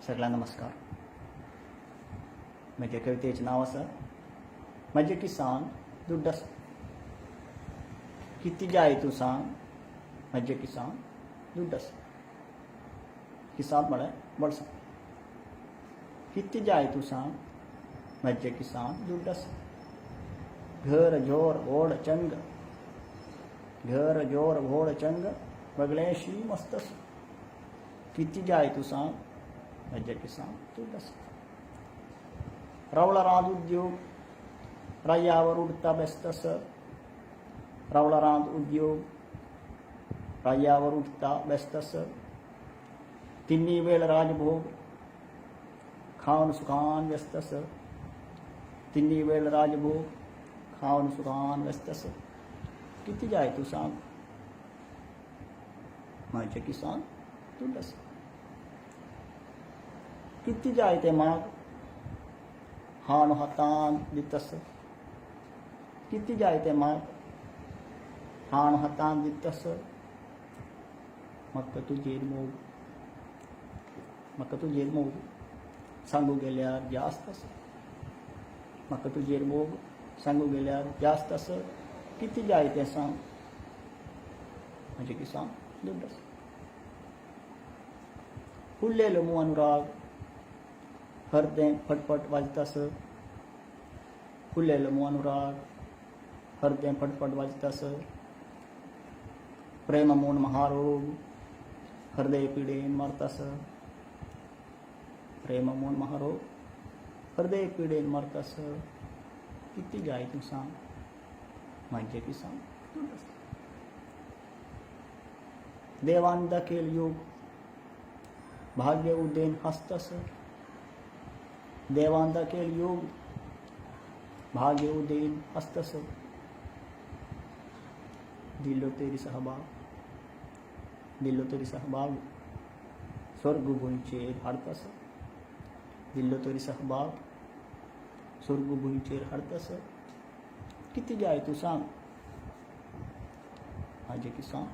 सगळ्यांक नमस्कार. म्हजे कवितेचें नांव आसा म्हजें किसान दुड्ड आसा. कितें जाय तूं सांग, म्हजें किसान दुड्ड आसा. किसान म्हळ्यार बोल्सां. कितें जाय तूं सांग, म्हजें किसान दुड्ड आसा. घर जोर व्होड चंग, घर जोर व्होड चंग, बगलेशी मस्त आसा. कितें जाय तूं सांग, म्हजें किसान दुड्ड आसा. रावळारांत उद्योग, रायावर उडता बेस्त आसा. रावळारांत उद्योग, रायावर उडता बेस्त आसा. तिन्ही वेळ राजभोग, खावन सुखान व्यस्त आसा. तिन्ही वेळ राजभोग, खावन सुखान व्यस्त आसा. कितें जाय तूं सांग, म्हजें किसान दुड्ड आसा. कितें जाय तें माग, हाण हातान दितस. कितें जाय तें माग, हाण हातान दितस. म्हाका तुजेर मोग, म्हाका तुजेर मोग सांगू गेल्यार जास्त आसा. म्हाका तुजेर मोग सांगू गेल्यार जास्त आसा. कितें जाय तें सांग, म्हजें किसान दुड्ड आसा. फुल्लेलो मू अनुराग, हरदें फटफट वाजतास. फुल्लेलो मू अनुराग, हरदें फटफट वाजतास. प्रेम म्हूण महारोग, हृदय पिडेन मारतास. प्रेम म्हूण महारोग, हृदय पिडेन मारतास. कितें जाय तूं सांग, म्हजें किसान दुड्ड आसा. देवान दाखयल योग, भाग्य उदेन हसतस. देवान दाखयल योग, भाग्य उदेन हसतस. दिलो तेरी सहभाग, दिल्लो तरी सहभाग स्वर्ग भुंयचेर हाडतस. दिल्लो तरी सहभाग स्वर्ग भुंयचेर हाडतस. कितें जाय तूं सांग, म्हजें किसान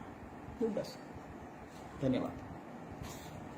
दुड्ड आसा. धन्यवाद.